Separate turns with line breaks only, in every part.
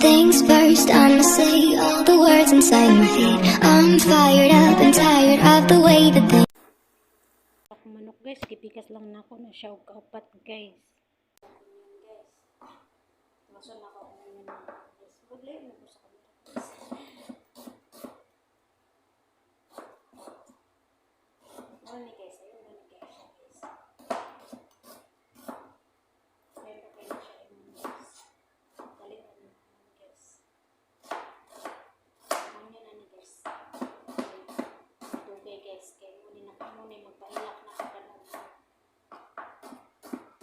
Things first, I'ma say all the words inside my head. I'm fired up and tired of the way that things.
Ako manok, guys, gipikas lang nako na siya og kaupat, guys. Guys. Maso na ako onion, guys. Wala mo ko sa camera, guys. Ano ni, guys, ayun na ni guys siya, guys. Ayun na kayo siya, ayun, guys. Dali na ni, guys. Onion na ni, guys. Dugay, guys, kay mo ni na mo ni magpahilak na ako kanon.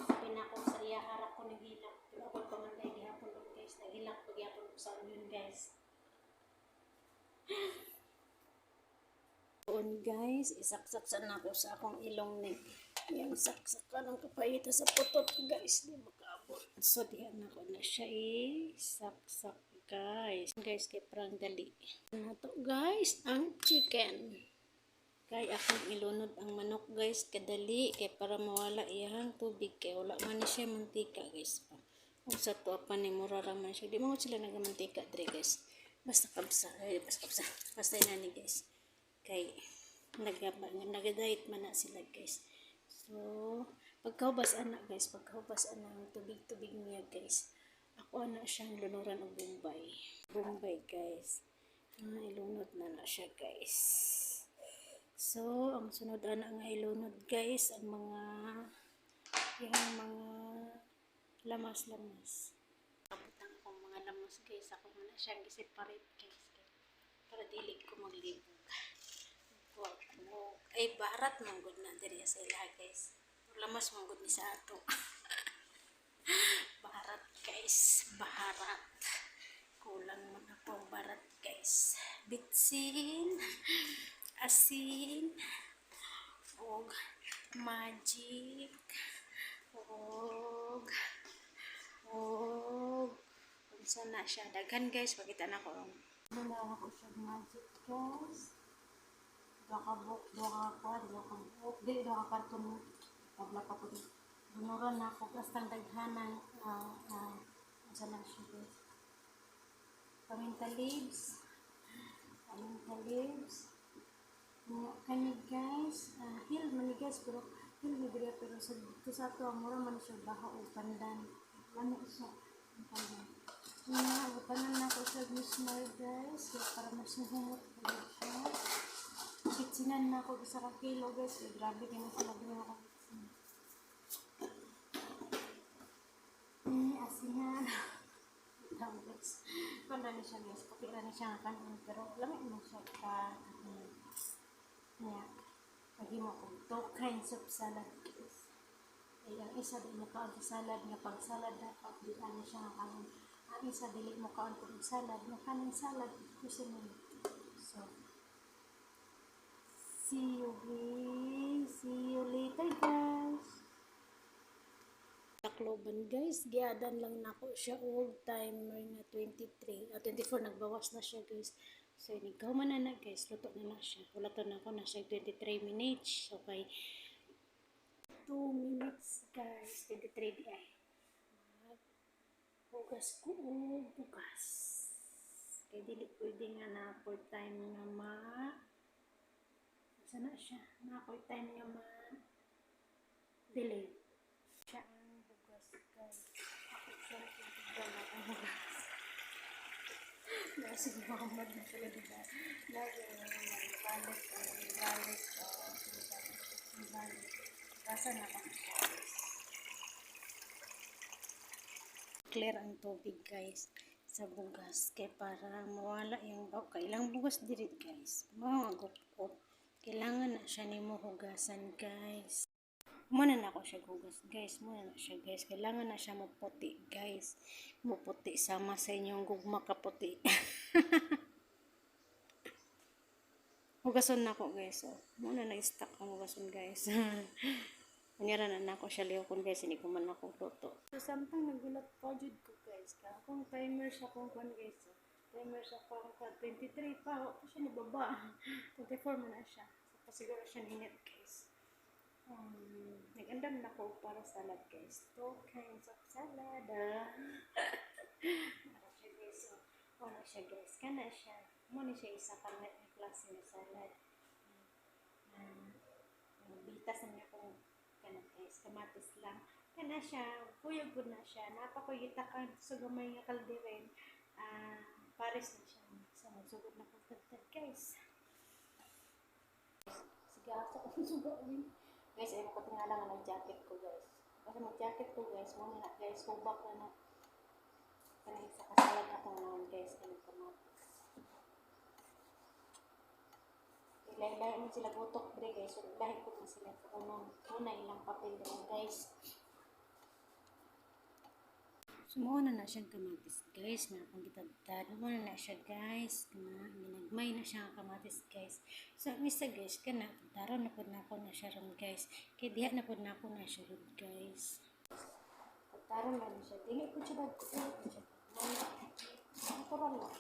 Sabi na ako sa iya harap ko naghilak. Pero ako pamanday gihapon ron, guys. Naghilak ko gihapon ko sa onion, guys. Doon, guys, isaksak sa nako sa akong ilong ni. Yang saksakan ang kapaita sa putot ko, guys, di makaabot. So diha na ko na siya isaksak, guys. Guys, kay parang dali. Na to, guys, ang chicken. Kay akong ilunod ang manok, guys, kadali kay para mawala iyang tubig kay wala man ni siya mantika, guys, pa. Ug sa tuwa pa ni mura ra man siya. Di mo sila nagamantika dre, guys. Basta kabsa, ay, basta kabsa. Basta inani, guys. Kay naga-diet man na sila, guys. So, pagkahubas ana, guys, pagkahubas ana ang tubig-tubig niya, guys. Ako ana siyang lunuran og Bombay. Bombay, guys. Ah, ilunod na na siya, guys. So, ang sunod ana nga ilunod, guys, ang mga yung mga lamas-lamas. Abot ang akong mga lamas, guys. Ako muna siyang giseparate, guys. Kay para dili ko maglibog. Wag mo. Ay, barat man gud na diri sa ila, guys. Lamas man gud ni sa ato. Barat, guys, barat. Kulang man ako barat, guys. Bitsin, asin, og magic, og unsa na siya daghan, guys, pakita na ko. Wala ako siya magic, guys. Duha ka buok, duha ka kuan, duha ka buok, dili duha ka karton, tabla pa ko. Dunuran na ako basta daghanan unsa na siya, guys. Paminta leaves. Paminta leaves. Nga kani, guys, hill man ni, guys, pero hill ni diri pero sa dito sa ato mura man siya baha og pandan. Lami siya ang pandan. Nga butanan na ko siya mismar, guys, kaya para mas humot po siya. Bitsinan na ako isa ka kilo, guys. Kaya grabe kaya na sila ginawa ka bitsin. Asinan. Tama, guys. Panda ni siya, guys. Puti ra ni siya nga kanon pero lami mo siya ka niya. Maghimo ko two kinds of salad, guys. Ay, ang isa di mo kaon sa salad nga pag salad dapat di ano siya nga kanon. Ang isa dili mo kaon kung salad nga kaning salad gusto mo. So, see you guys. See you later, guys. Tacloban, guys, giadan lang nako siya og timer nga 23, 24, nagbawas na siya, guys. So ikaw man na, guys, luto na na siya. Wala to na ako na siya 23 minutes. So kay 2 minutes, guys, 23 di ay. Hugas ko og bugas. Kay dili pwede nga na for time nga ma sana siya, na for time nga ma delay siya ang bugas, guys. Ako siya tignan ang bugas. Nasa Muhammad na sila, diba? Lagi balik o balik o balik. Basa na ako siya. Clear ang tubig, guys, sa bugas kay para mawala yung baw. Kailang bugas diri, guys, mga gupkop, kailangan na siya nimo hugasan, guys. Muna na ako siya hugas, guys. Muna na siya, guys. Kailangan na siya maputi, guys. Muputi sama sa inyong gugma kaputi. Hugason na ako, guys. So, muna na stock ang hugason, guys. Kunyara na nako siya lihokon, guys, hindi ko man ako luto. So samtang nagulat pa jud ko, guys, ka akong timer sa akong kwan, guys. So, timer sa akong kwan 23 pa, wa pa siya nababa. 24 man na siya. So pasiguro siya ninit, guys. Nag-andam na ko para salad, guys. Two kinds of salad. Ah. Para siya, guys. So, Mao na siya, guys. Kana siya. Mao ni siya isa ka nga klase nga salad. Bitas na niya kung kana, guys, kamatis lang. Kana siya, kuyog pud na siya. Napa ko gitakan sa gamay nga kalderin. Pares na siya. So, magsugod na kong tagtag, guys. Sige, asa ko suga din. Guys, ay ko tingala nga nag-jacket ko, guys. Kasi mag-jacket ko, guys, mo na, guys, hubak na na. Kanang sa kasalad akong naon, guys, kanang kamatis. Lahi-lahi man sila gutok bre, guys. So, lahi ko na sila unong una ilang papel dira, guys. So, mao na na siyang kamatis, guys, na akong gitadtad. Mao na na siya, guys, na ginagmay na siya ang kamatis, guys. So, ang isa, guys, kana, tadtaron na pud nako na siya ron, guys. Kay diha na pud nako na siya ron, guys. Tadtaron na na siya. Dili po siya dagko. Dili po siya gagmay. Natural lang.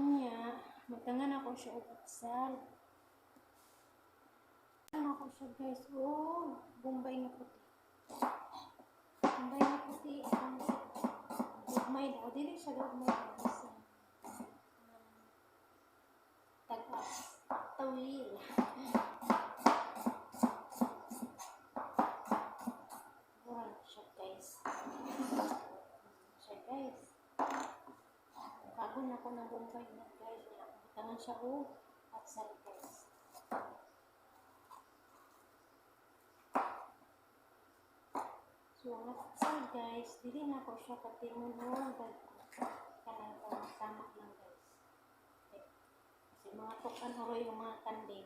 Nya, magtangan ako siya og atsal. Ano ako siya, guys. Oh, Bombay nga puti. Bombay nga puti. Ang gugmay daw. Dili siya gugmay, guys. Tag-as. Tawil. Mura na siya, guys. Siya, guys. Kagon ako ng Bombay na, guys. Tangan siya og atsal, guys. So, ang atsal, guys, dili na ako siya katimon o dagko. Kanang tama lang, guys. Okay. Kasi mga tukan oroy yung mga kanding.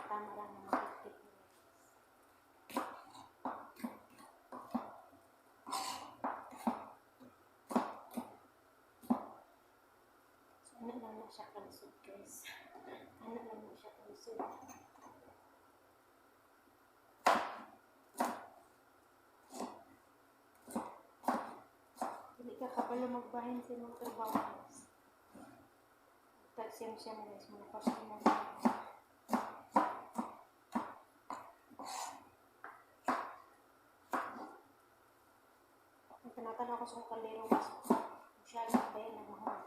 Tama lang ang mga tip nila, guys. So, ano lang na siya kalisod, guys. Ano lang na siya kalisod. Hindi ka kabalo magbahin sa imong trabaho, guys. Tag siyam-siyam, guys, mga customer. Ang tanatan ako sa akong kaldero, guys. Masyado ba yan ang mahal.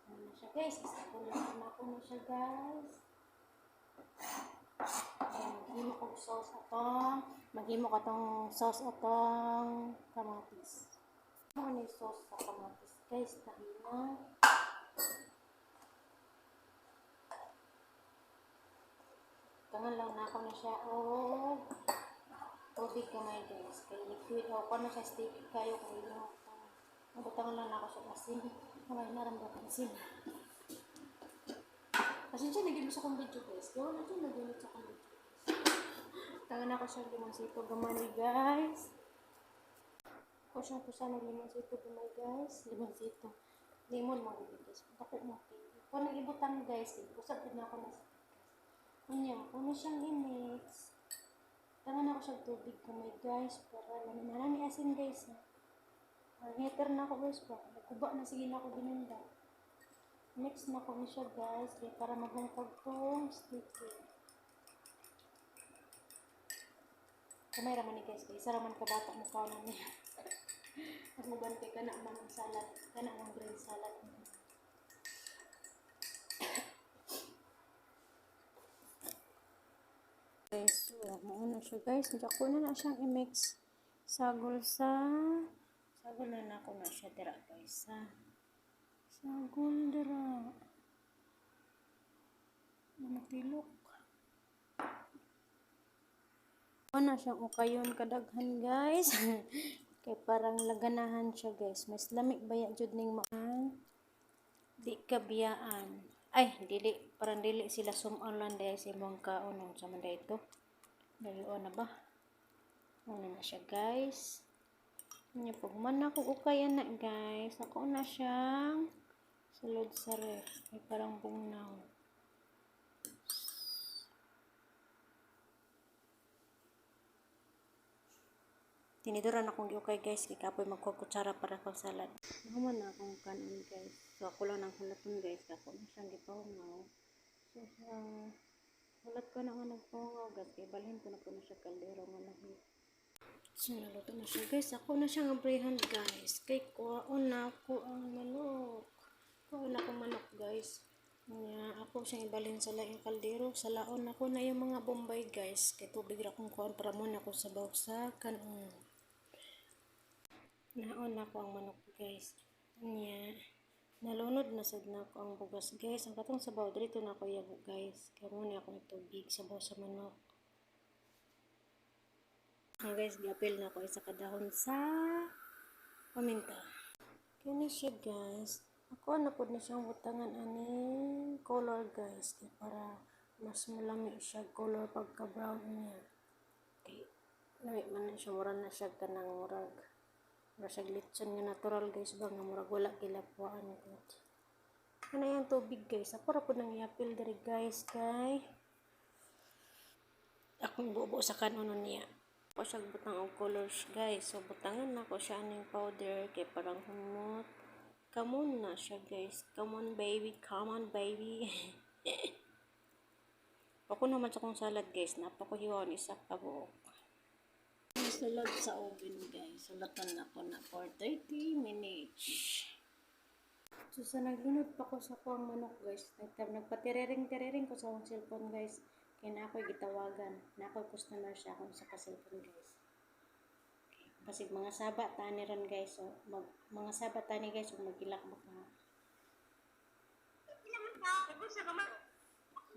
Ano na siya, guys. Isabon na ako na siya, guys. Ayan, maghimo kog sauce atong maghimo ka tong sauce atong kamatis. Ano ni sauce sa kamatis, guys? Tahina. Tangan lang na ako na siya og tubig gamay, guys. Kay liquid o kuno siya, sticky kayo kay imo. Mabutangan lang na ako sa asin. Kamay na ram asin. Pasensya na gid mo sa akong video, guys. Gawa na dyan, nagulit sa akong video, guys. Tangan ako siya limonsito gamay, guys. Ako siyang kusa ng limonsito gamay, guys. Limonsito. Lemon mo gid, guys. Dako mo kay. Kung nang ibutang, guys, eh, usab gid na ako na sa, guys. Unya, kung na siyang i-mix, tangan ako siya tubig gamay, guys, para lami na ni asin, guys. Ha. Ang heter na ako, guys, ba. Nagkuba na sige na ako binunda. Mix na ko ni siya, guys, kaya para maghungkag tong sticky. Kamay raman ni, guys, kay isa raman ka bata mo kaon niya. Mas mabantay ka na man ang salad, kana ang green salad. Guys, so mao na siya, guys. Ako na na siyang i-mix sagol sa sagol na na ako na siya dira, guys, ha. Sagol dira. Matilok. Ano siyang ukayon kadaghan, guys. Kay parang laganahan siya, guys. Mas lami baya jud ning maan. Di ka biyaan. Ay, dili parang dili sila suman lang dahil sa imong kaon sa man ito. Dayon na ba? Ano na siya, guys. Nya pag man ako ukayan na, guys. Ako na siyang sulod sa ref. Ay parang bugnaw. Tiniduran akong giukay, guys, kay kapoy magkuha kutsara para pang salad. Nahuman na akong kanon, guys. So ako lang nang hulaton, guys, ako na siyang gipahungaw. So sa Hulat ko na nga nagpaungaw guys. Kay balhin ko na po na siya kaldero nga lahi. So, naluto na siya, guys. Ako na siyang abrihan, guys. Kay kuhaon na ako ang manok. Kuhaon na ako manok, guys. Nga, ako siyang ibalhin sa laing kaldero. Sa laon ako na yung mga bombay, guys. Kay tubig ra kong kuhaan para muna ako sabaw sa kanon. Naon na ako ang manok, guys. Nya, nalunod na sad na ako ang bugas, guys. Ang katong sabaw, dito na ako yabo, guys. Kaya muna akong tubig, sabaw sa manok. Ah, guys, giapil na ako isa ka dahon sa paminta. Kini siya, guys. Ako na pud na siyang butangan aning color, guys, kay para mas mulami siya color pagka brown niya. Kay lami man na siya, mura na siya kanang murag mura siya litson nga natural, guys, ba nga murag wala gilapwaan gud. Ano yung tubig, guys? Ako ra pud nang iapil diri, guys, kay akong bubo sa kanon niya. Ako siya butang og colors, guys. So butangan na ko siya aning powder kay parang humot. Come on na siya, guys. Come on, baby. Come on, baby. Ako naman sa kong salad, guys. Napakuhiwaon isa ka buok. Sulod sa oven, guys. Sulatan ako na for 30 minutes. So sa naglunod pa ko sa kuang manok, guys. Nagpatirering-tirering ko sa akong cellphone, guys. Kaya na ako'y gitawagan. Na ako'y customer siya akong sa ka-cellphone, guys. Okay. Basig mga saba tani ron, guys. So, mga saba tani, guys. So, magilak ba ka?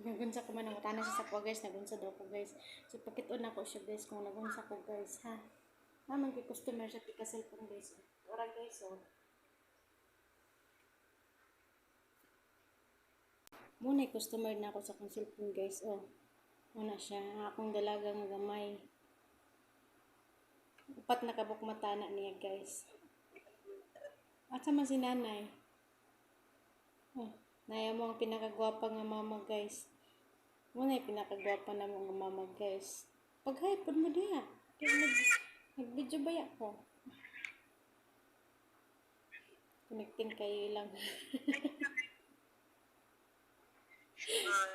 Nagunsa ko man ang utana siya sa ko, guys. Nagunsa daw ko, guys. So pakit-on ako siya, guys, kung nagunsa ko, guys, ha. Naman kay customer siya pika cellphone, guys. Ora, guys, oh. Muna customer na ako sa akong cellphone, guys, oh. Muna siya ang akong dalaga nga gamay. Upat na kabuk mata na niya, guys. Asa man si nanay? Oh, naya mo ang pinakagwapa nga mama, guys. Muna yung pinakagwapa na mo nga mama, guys. Pag-hi pod mo diha. Kaya nag-video ba ko? Connecting kayo lang.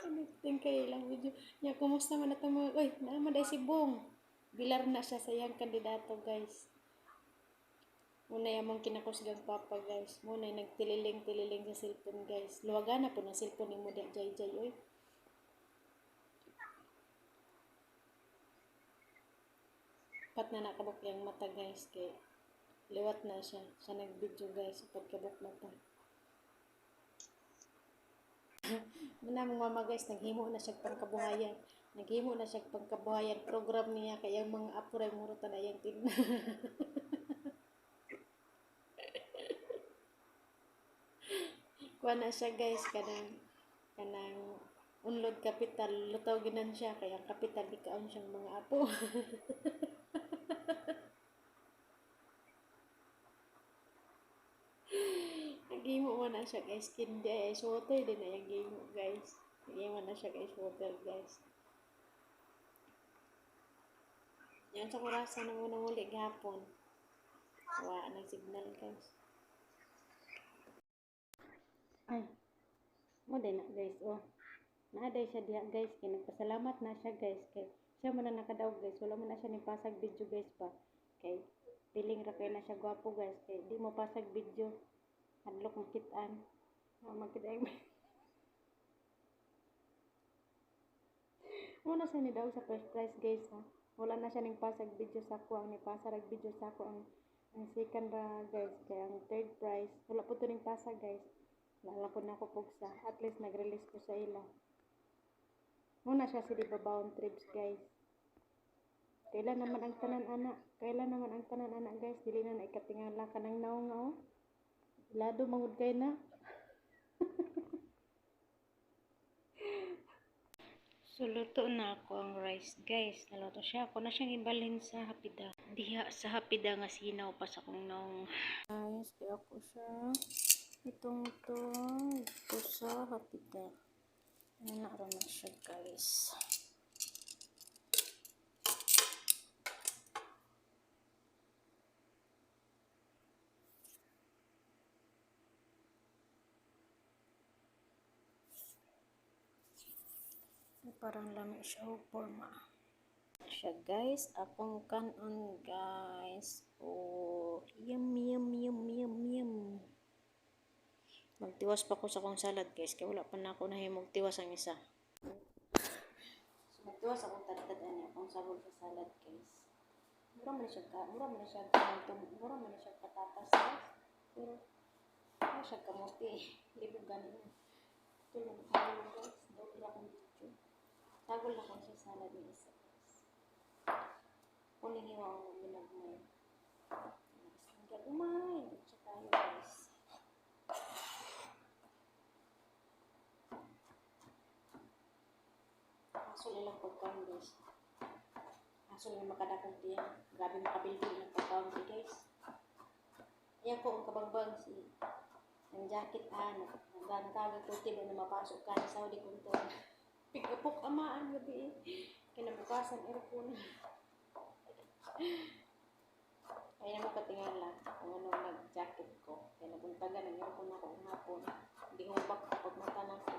Connecting kayo lang video. Ya, kumusta man na mga... Uy, naman dahil si Bong. Bilar na siya sa iyang kandidato, guys. Muna yung mong kinakusgang papa, guys. Muna yung nagtililing-tililing sa cellphone, guys. Luwagan na po na cellphone ni mo diha, Jay Jay, oy. Pat na nakabok yung mata, guys. Kay liwat na siya. Siya nag-video, guys. Pagkabok mata. Muna mong mama, guys, naghimo na siya pangkabuhayan. Naghimo na siya pangkabuhayan. Program niya kay ang mga apuray muro na iyang tignan. Kuha na siya, guys, kanang unload capital lutaw ginan siya kay ang kapital gikaon siyang mga apo. Naghimo man na siya, guys, kindi ay ice water din na yung gihimo, guys. Naghimo na siya guys water, guys. Yan sa kurasa nang unang uli gahapon. Wa nag signal, guys. Ay, mo din na, guys, oh. Naaday siya diha, guys, kay nagpasalamat na siya, guys, kay siya man na nakadaog, guys. Wala man na siya ni pasag video, guys, pa. Kay piling ra kay na siya gwapo, guys, kay di mo pasag video. Hadlok makitaan. Ah, makita Muna siya ni daw sa first prize, guys, ha. Wala na siya ning pasag video sa ako ang ni pasag video sa ako ang second ra, guys, kay ang third prize wala po to ning pasag, guys. Wala po na ako pugsa. At least nag-release ko sa ila. Muna siya si Babaon Trips, guys. Kailan naman ang tanan ana? Kailan naman ang tanan ana, guys? Dili na ikatingala ka ng naong nga oh. Lado mangud kay na. So, luto na ako ang rice, guys. Naluto siya. Ako na siyang ibalhin sa hapida. Diha sa hapida nga sinaw pa sa kong naong. Guys, kaya ako siya. Itong to, ito sa hapida. Ano na na siya, guys. Parang lami siya og porma. Siya, guys, akong kanon, guys. Oh, yum yum yum yum yum. Magtiwas pa ko sa akong salad, guys, kay wala pa na ako nahimog tiwas ang isa. So magtiwas akong tadtad ani akong sabog sa salad, guys. Mura man na siya patatas, guys. Pero mura siya kamote. Libog gani na. Tulong kayo, guys. Doble akong video. Tagol na ko sa salad ni isa, guys. Kuning hiwa ang ginagmay. Gagmay. Siya tayo, guys. Aso nilang pagkaon, guys. Aso nilang makadakong diyan. Grabe makabilbil ng pagkaon, guys. Ayan ko ang kabangbang si ang jacket ah, nagantagag ko tiba na mapasok ka na Saudi kunto. Pigapok amaan gabi eh. Kinabukasan aircon. Ay na mo katingala kung ano nag-jacket ko. Kaya nabuntagan ang aircon ako ang hapon. Hindi ko mabak pag mata na ako.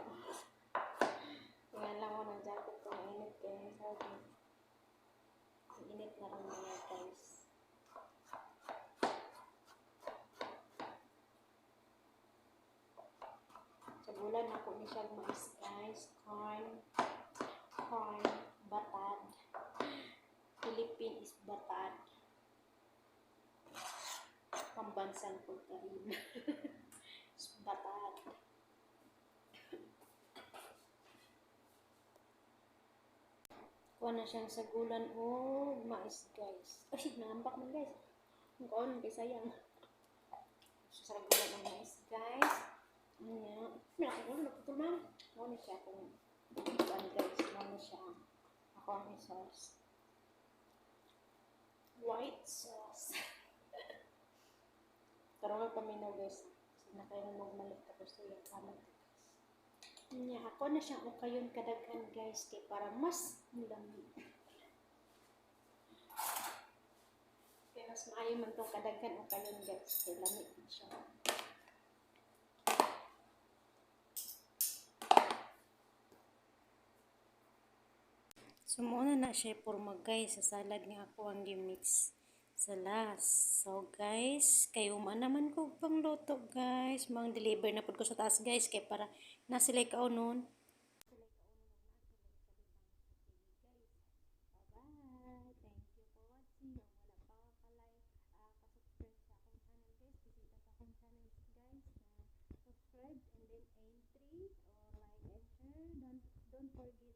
Tingala ko ng jacket ko. Mainit kayo sa Saudi. Ang init na rin mga guys. Sa bulan ako ni siya mais, guys. Corn. Corn. Batad. Philippine is batad. Pambansang pagkain. Batad. Kuha na siyang sagulan o mais, guys. Ay, nangambak man, guys. Ang kaon, kay sayang. So, sagulan ng mais, guys. Anya. Malaki ko, naputol man. Mao na siya kung kuan, guys. Mao na siya ang ako ang sauce. White sauce. Karon magpaminaw, guys. Kasi na kayo magmalik tapos yung kamot, guys. Nya, ako na siyang ukayon kadaghan, guys, kay para mas lami. Kaya mas maayo man tong kadaghan ukayon, guys, kay lami man siya. So mao na na siya porma, guys, sa salad nga ako ang gi-mix sa last. So guys, kay uma naman ko pangluto, guys. Mang deliver na pud ko sa taas, guys, kay para na sila kaunon. Bye-bye. Thank you for watching. Kung wala pa ka-like, ka-subscribe sa akong channel, guys, bisita sa akong channel, guys. Subscribe and then entry or like and share. Don't forget